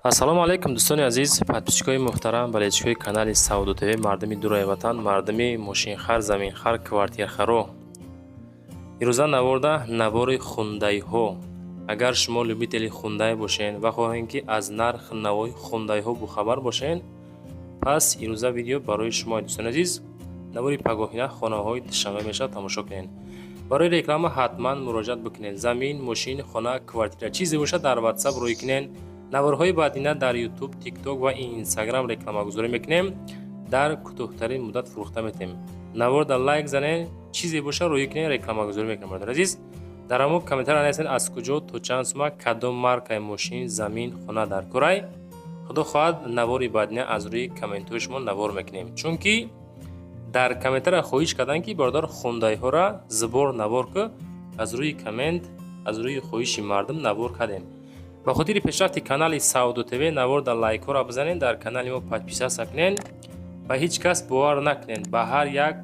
Ассалому алайкум, дӯстони азиз, подписчикои муҳтарам, болельщикои канали Савдо ТВ, мардуми дураи ватан, мардуми мошинхар, заминхар, квартирахаро. Ирӯза наворда навори хундайҳо. Агар шумо любители хундай бошен ва хоҳем, ки аз нарх навои хундайҳо бохабар бошен, пас ирӯза видео барои шумо, дӯстони азиз. Навори пагоҳина хонаҳои Душанбе мешавад, тамошо кунед. Барои реклама ҳатман муроҷиат бикунед. Замин, мошин, хона, квартира, чизе бошад, дар Ватсап рӯй кунед. Наворҳои баъдина дар Ютуб, Тикток ва Инстаграм рекламагузорӣ мекунем, дар кӯтоҳтарин муддат фурӯхта метем. Наворда лайк занед, чизе боша, рӯй кунед, рекламагузорӣ мекунем. Бародари азиз, дар ҳамон комментария нависед, аз куҷо, то чанд сума, кадом маркаи мошин, замин, хона дар корай. Худо хоҳад, навори баъдина аз рӯи комментҳои шумо навор мекунем, чунки дар комментария хоҳиш карданд, ки бародар, хундайҳоро зубор навор ку. Аз рӯи коммент, аз рӯи хоҳиши мардум навор кардем. Ба хотири пешрафти канали Савдо ТВ наворда лайкҳоро бизанед, дар канали мо подписаться кунед. Ба ҳеҷ кас бовар накунед, ба ҳар як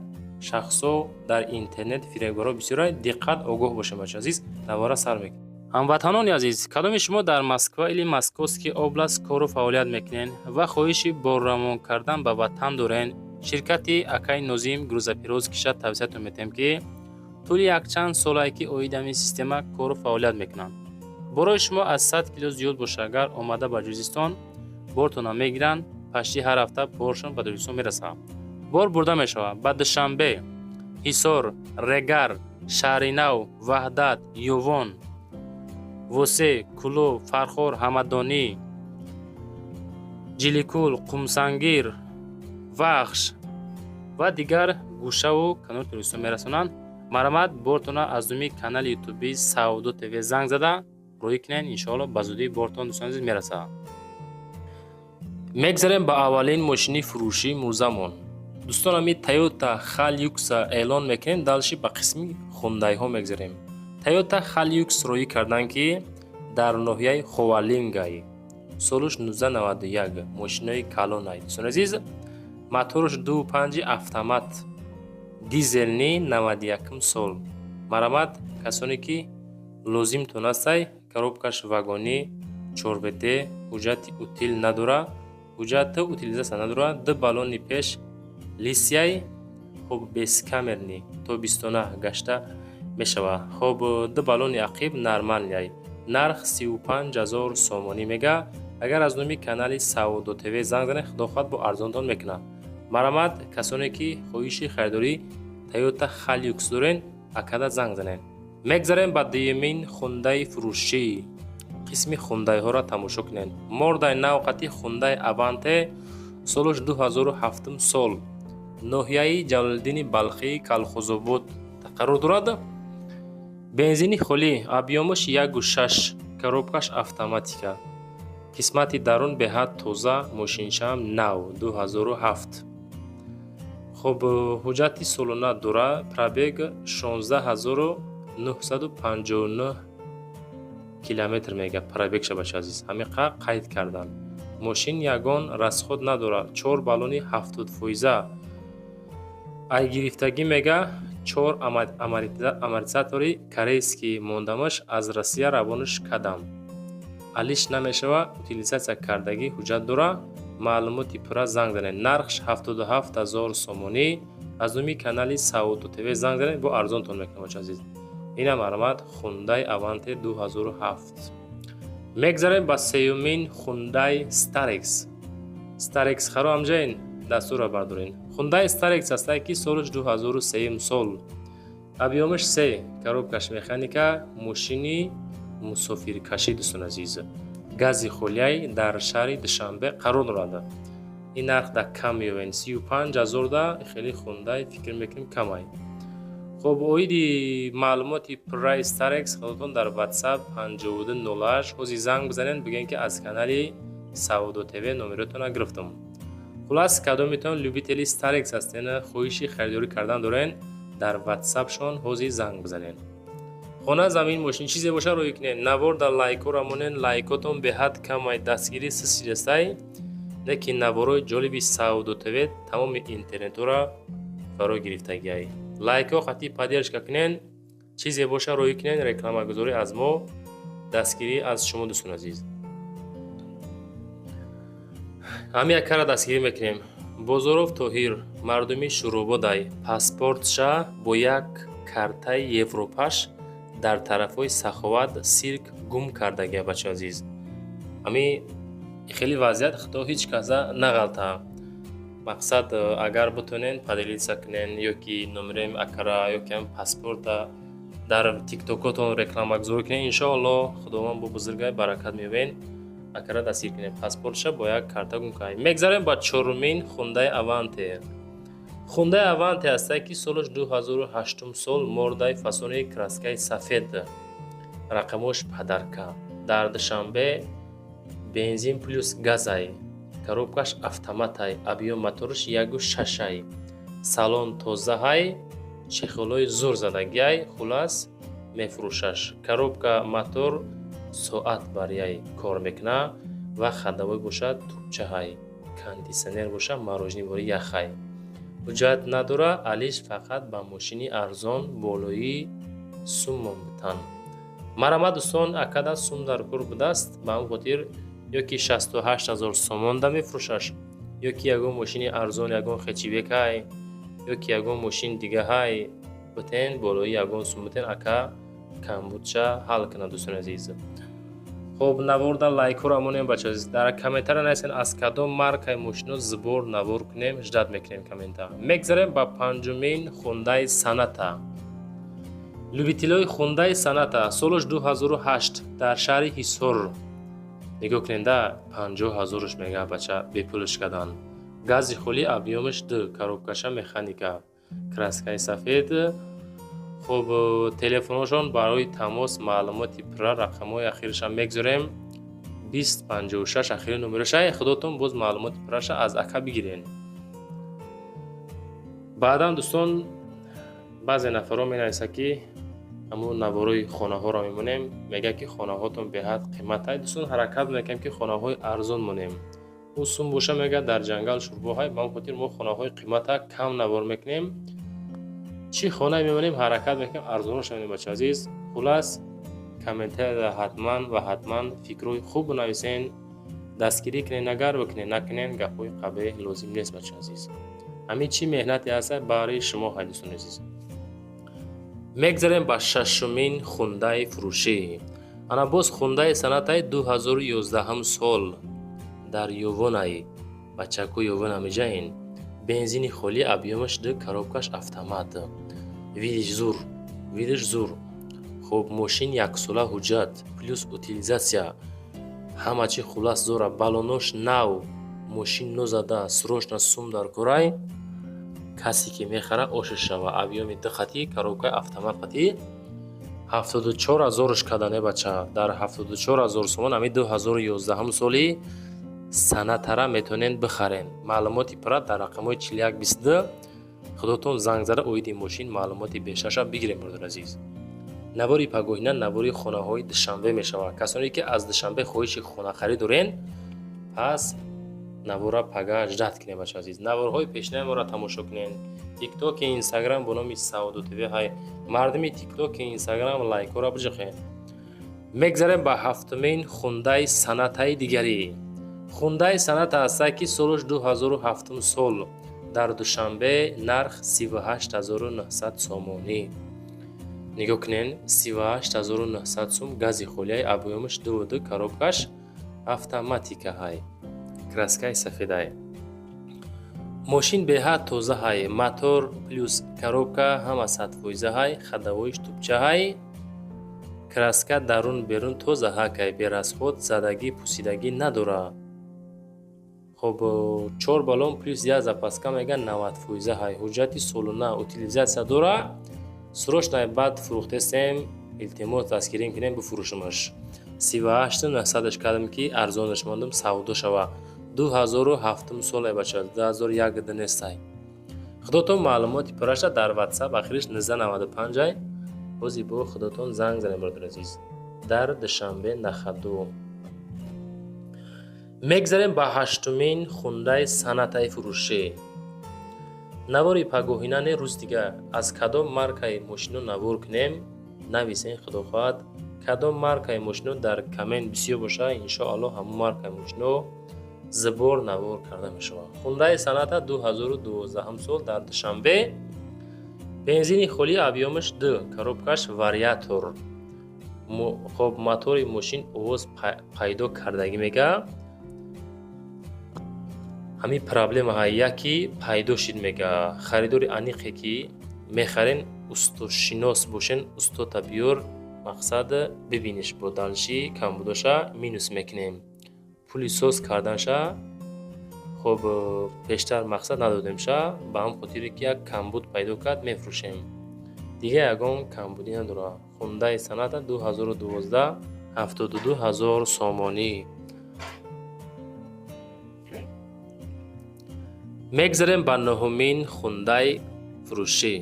шахсо дар интернет фиребгаро бисёра, диққат, огоҳ бошед. Бача азиз, навора сар мекунем. Ҳамватанони азиз, кадоми шумо дар Москва или Московский область кору фаъолият мекунед ва хоҳиши борравон кардан ба ватан доред, ширкати акаи Нозим грузоперевозкиша тавсиятон метиҳем, ки тӯли якчанд солае ки оид ҳамин система кору фаъолият мекунанд. Борои шумо аз 100 кило зиёд бошад, агар омада ба Тоҷикистон бортона мегиранд, почти ҳар ҳафта боршон ба Тоҷикистон мерасад. Бор бурда мешавад ба Душанбе, Ҳисор, Регар, Шаҳринав, Ваҳдат, Ёвон, Восе, Кӯлоб, Фархор, Ҳамадонӣ, Ҷиликул, Қумсангир, Вахш ва дигар гӯшаву канори Тоҷикистон мерасонанд. Марҳамат, бортона аз номи канали ютуби Савдо ТВ занг зада рӯй кунед, иншоалло, ба зудӣ бортон, дӯстони азиз, мерасад. Мегзарем ба аввалин мошини фурӯшии мӯзамон. Дӯстон, ами Тойота Хайлюкса эълон мекунем, дальше ба қисми хундайҳо мегзарем. Тойота Хайлюкс роӣ карданд, ки дар ноҳияи Ховалингай, солуш 1991, мошинои калонай, дӯстони азиз. Моторш 2,5 автомат, дизельный, 91 сол. Марҳамат, касоне ки лозимтон ҳастай. Коробкаш вагонӣ, 4 ВД, ҳуҷҷати утил надора, ҳуҷҷати утилизация надора, ду баллони пеш лисяй. Хуб, бескамерный, тобистона гашта мешавад. Хуб, ду баллони ақиб нормальный. Нарх 35 000 сомонӣ мега. Агар аз номи канали Савдо ТВ занг занед, худо хоҳад, бо арзонтон мекунад. Марҳамат, касоне ки хоҳиши харидории Тойота Хайлюкс дорен, акада занг занед. Мегзарем ба дуюмин хундаи фурӯшӣ. Қисми хундайҳоро тамошо кунед. Мордай навқати хундай Аванте, солуш 2007 сол, ноҳияи Ҷалолиддини Балхӣ, Калхозобод қарор дорад. Бензини холӣ, объёмаш 1,6, коробкаш автоматика, қисмати дарун беҳад тоза, мошинчаам нав, 2007. Хуб, ҳуҷҷати солона дора, пробег 16 959 километр мега пробегша. Бача азиз, ҳамиқа қайд кардан. Мошин ягон расход надорад, чор баллони 70 фоиза ай гирифтагӣ мега, чор амортизатори корейский мондамаш, аз Россия равонаш кардам, алиш намешава, утилизация кардагӣ, ҳуҷҷат дора. Маълумоти пурра занг занед. Нархш 77 000 сомонӣ. Аз номи канали Савдо ТВ занг занед, бо арзонтон мекунам. Бача азиз, ина марҳамат, хундай Аванте 2007. Мегзарем ба сеюмин хундай Старекс. Старекс харо ҳамҷаин дастурро бардорен. Хундай Старекс ҳастае, ки солаш 2003 сол, объёмаш се, коробкаш механика, мошини мусофиркашӣ. Дӯстон азиз, гази холияй, дар шаҳри Душанбе қарор дорад. Ин нарх да кам меёбед, 35 000 да хеле хундай фикр мекунем, камай. Хуб, оиди маълумоти пурраи Старекс худотон дар WhatsApp 5208 ҳозир занг бизанед, бигӯед, ки аз канали Савдо ТВ номеротонро гирифтам. Хулас, кадометон любители Старекс ҳастен, хоҳиши харидорӣ кардан дорен, дар ватсапшон ҳозир занг бизанед. Хона, замин, мошин, чизе боша, рӯй кунед. Навор дар лайкҳоро монед, лайкотон беҳад камай, дастгирӣ сисидастай, лекин наворои ҷолиби Савдо ТВ тамоми интернетҳоро фаро гирифтагиай. Лайкҳо хати поддержка кунед, чизе боша, рӯй кунед, рекламагузорӣ аз мо, дастгирӣ аз шумо, дӯстони азиз. Ҳамин якара дастгирӣ мекунем. Бозоров Тоҳир, мардуми Шӯрободай, паспортша бо як картаи Европаш дар тарафҳои Саховат сирк гум кардагия. Бачаи азиз, ҳами хеле вазъият, худо ҳеҷ каса нағалта. Мақсад, агар битонен, поделиться кунен ё ки номерем акара, ё ки ҳам паспорта дар тиктокотон рекламагузорӣ кунен. Иншоалло, Худованд бо бузургай баракат меёбен. Акара дастгир кунем, паспортша бо як карта гум кард. Мегзарем ба чорумин Хундай Аванте. Хундай Аванте ҳастае, ки солаш 2008 сол, мордай фасони, краскаи сафед, рақамош подарка, дар Душанбе, бензин плюс газай, коробкаш автоматай, объём мотораш 1,6-ай, салон тозаҳай, чехолои зур задагиай. Хулас, мефурӯшаш. Коробка, мотор соат баряй кор мекуна ва ходовой бошад тубчаҳай, кондитсионер боша, мороженое бори яхай. Ҳуҷҷат надора, алиш фақат ба мошини арзон болои суммон бутан. Марама, дӯстон, акада сум дар кор будааст. Ба ҳамн хотир ё ки 68 000 сомонда мефурӯшаш, ё ки ягон мошини арзон, ягон хэтчбекай, ё ки ягон мошини дигаҳай бутен, болои ягон сум бутен, ака камбудша ҳал кунад, дӯстони азиз. Хоб, наворда лайкҳоро монем, бача азиз. Дар комментария нависен, аз кадом маркаи мошино сбор навор кунем, ждать мекунем коммента. Мегзарем ба панҷумин Хундай Соната. Любителои Хундай Соната, солаш 2008, дар шаҳри Ҳисор. Нигоҳ кунед да, 50 ҳазорш мега, бача, бепулш кардан. Гази холӣ, объёмаш ду, коробкаша механика, краскаи сафед. Хуб, телефонҳошон барои тамос, маълумоти пурра рақамҳои ахирашам мегузорем, 2056 ахири номераша. Худотон боз маълумоти пурраша аз ака бигирен. Баъдан, дӯстон, баъзе нафарҳо менависад, ки ҳамун наворои хонаҳоро мемонем, мегӯяд, ки хонаҳотон беҳад қиматай. Дӯстон, ҳаракат мекунем, ки хонаҳои арзон монем. Ӯ сум боша, мегӯяд, дар ҷангал шӯрбоҳай. Ба он хотир мо хонаҳои қимата кам навор мекунем. Чӣ хонае мемонем, ҳаракат мекунем арзоношо мемонем, бача азиз. Хулас, комментарияда ҳатман ва ҳатман фикрҳои хуб бинависен, дастгирӣ кунен, агар бикунен, накунен, гапҳои қабеҳ лозим нест, бача азиз. Ҳамин чӣ меҳнате ҳаста, барои шумо ҳай, дӯстони азиз. Мегзарем ба шашумин Хундаи фурӯшӣ. Ана боз Хундаи Сонатаи 2011 сол, дар Ёвонай, бачаку, Ёвон ҳамиҷаин. Бензини холӣ, объёмаш ду, коробкаш автомат, видиш зур, видиш зур. Хуб, мошин яксола ҳуҷҷат плюс утилизация, ҳама чи хулас зора, балонош нав, мошин нозада. Срочно сум дар корай, касе ки мехара, ошиш шава. Объёми ду хати, коробкаи автомат хати, 74 ҳазорш кардане, бача. Дар 74 000 сомон ҳамин 2011 соли Сонатара метавонед бихарен. Маълумоти пурра дар рақамҳои 4122 худотон занг зада, оиди мошин маълумоти бештарша бигирем, бародари азиз. Навори пагоҳина навори хонаҳои Душанбе мешавад. Касоне ки аз Душанбе хоҳиши хонахарӣ дорен, пас навора пага ждать кунем, бача азиз. Наворҳои пешинаи моро тамошо кунен. Тиктоки, Инстаграм бо номи Савдо ТВ ҳай. Мардуми Тиктоки, Инстаграм лайкҳоро биҷиқед. Мегзарем ба ҳафтумин Хундаи Сонатаи дигарӣ. Хундаи Соната ҳаста, ки солаш 2007 сол, дар Душанбе, нарх 38 900 сомонӣ. Нигоҳ кунен, 38 900 сум, гази холияи, объёмаш 2,2, коробкаш автоматика ҳай, краскаи сафедай. Мошин беҳад тоза ҳай, мотор плюс коробка ҳама 100% ҳай, ходовоиш тупча ҳай, краска дарун берун тоза ҳакай, без расход, задагӣ пусидагӣ надора. Хоб, чор баллон плюс як запаска, меган, 90% ҳай, ҳуҷҷати солона, утилизация дора. Срочно баъд фурӯхтестем, илтимос, дастгирӣ кунем, бифурӯшимаш. 38 900-аш кардам, ки арзонаш мондам, савдо шава. 2007 соле, бача, 2001 нестай. Худотон маълумоти пурраша дар Ватсап, ахириш 1995-ай, бози бо худотон занг занем, бародари азиз. Дар Душанбе нахаду. Мегзарем ба ҳаштумин Хундаи Сонатаи фурӯшӣ. Навори пагоҳинане, рӯз дига аз кадом маркаи мошино навор кунем, нависен. Худо хоҳад, кадом маркаи мошино дар коммент бисёр боша, иншоаллоҳ, ҳамон маркаи мошино Сбор навор карда мешавад. Хундай Соната 2012 сол, дар Душанбе, бензини холӣ, объём аш 2, коробка ш вариатор. Хоб, мотори мошин овоз пайдо кардагӣ мега. Ҳамин проблемаҳа яки пайдо шид мега. Харидори аниқе ки мехарен, устошинос бошен, устота биёр, мақсад бибиниш, бо дальше камбудоша минус мекунем. Пули соз карданша, хоб, пештар мақсад надодемша, ба ҳам хотире ки як камбуд пайдо кард, мефурӯшем. Дига ягон камбудӣ надорад. Хундай Соната 2012, 72 ҳазор сомонӣ. Мегзарем ба нуҳумин хундай фурӯшӣ.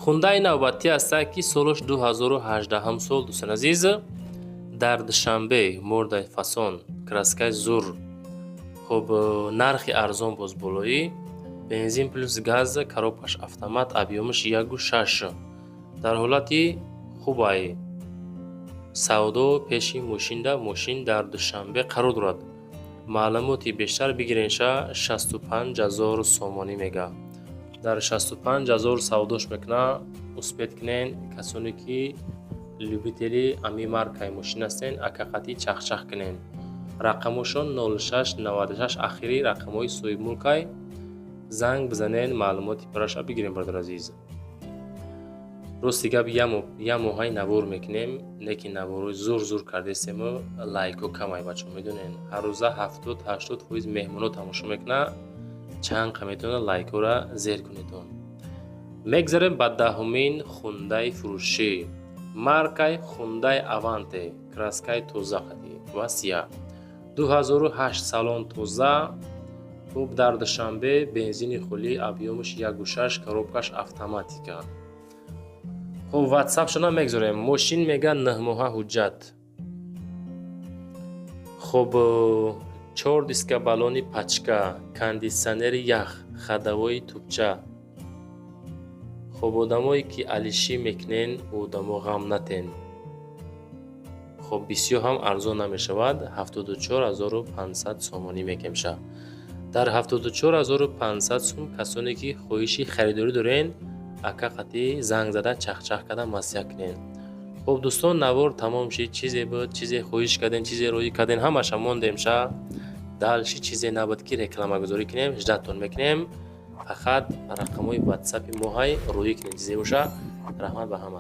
Хундаи навбатӣ ҳастад, ки солаш 2018 сол, дӯстони азиз, дар Душанбе, мордаи фасон, краска и зур. Хуб, нархи арзон, боз болоӣ, бензин плюс газ, коробка ш автомат, объём аш 1,6, дар ҳолати хубай. Савдо пеши мошинда, мошин дар Душанбе қарор дорад. Маълумоти бештар бигиренша. 65 ҳазор сомонӣ мега. Дар 65 ҳазор савдош мекуна. Успеть кунен, касоне ки любители ами маркаи мошин ҳастен, акақати чахчах кунен. Рақамошон 0696, ахири рақамҳои соҳибмулкай. Занг бизанен, маълумоти пурраша бигирем. Бародари азиз, рости гап, як моҳаи навор мекунем, не ки наворои зур зур кардестему лайко камай. Бачо, медонен, ҳаррӯза 70-80% меҳмоно тамошо мекунад. Чанд қа метавонад лайкҳоро зер кунедон. Мегзарем ба даҳумин хундаи фурӯшӣ. Маркаи Хундай Аванте, краска и тоза қадӣ ва сия, 2008, салон тоза. Хуб, дар Душанбе, бензини холӣ, объём аш 1,6, коробка ш автоматика. Хуб, ватсапшона мегзорем. Мошин мега 9 моҳа ҳуҷҷат. Хуб, чор диска, баллони пачка, кондитсионери ях, ходовой и тубча. Хуб, одамое ки алишӣ мекунен, одамо ғам натен. Хуб, бисёр ҳам арзон намешавад, 74 500 сомонӣ мекемша. Дар 74 500 сум касоне ки хоҳиши харидорӣ дорен, ака қатӣ занг зада, чахчах карда, маслиҳат кунед. Хуб, дӯстон, навор тамом шид. Чизе буд, чизе хоҳиш кардем, чизе роӣ кардем, ҳамаша мондемша. Дальше чизе набуд ки рекламагузорӣ кунем, ждать тон мекунем. Фақат рақамҳои ватсапи моҳай роӣ кунед, чизе боша. Раҳмат ба ҳаматон.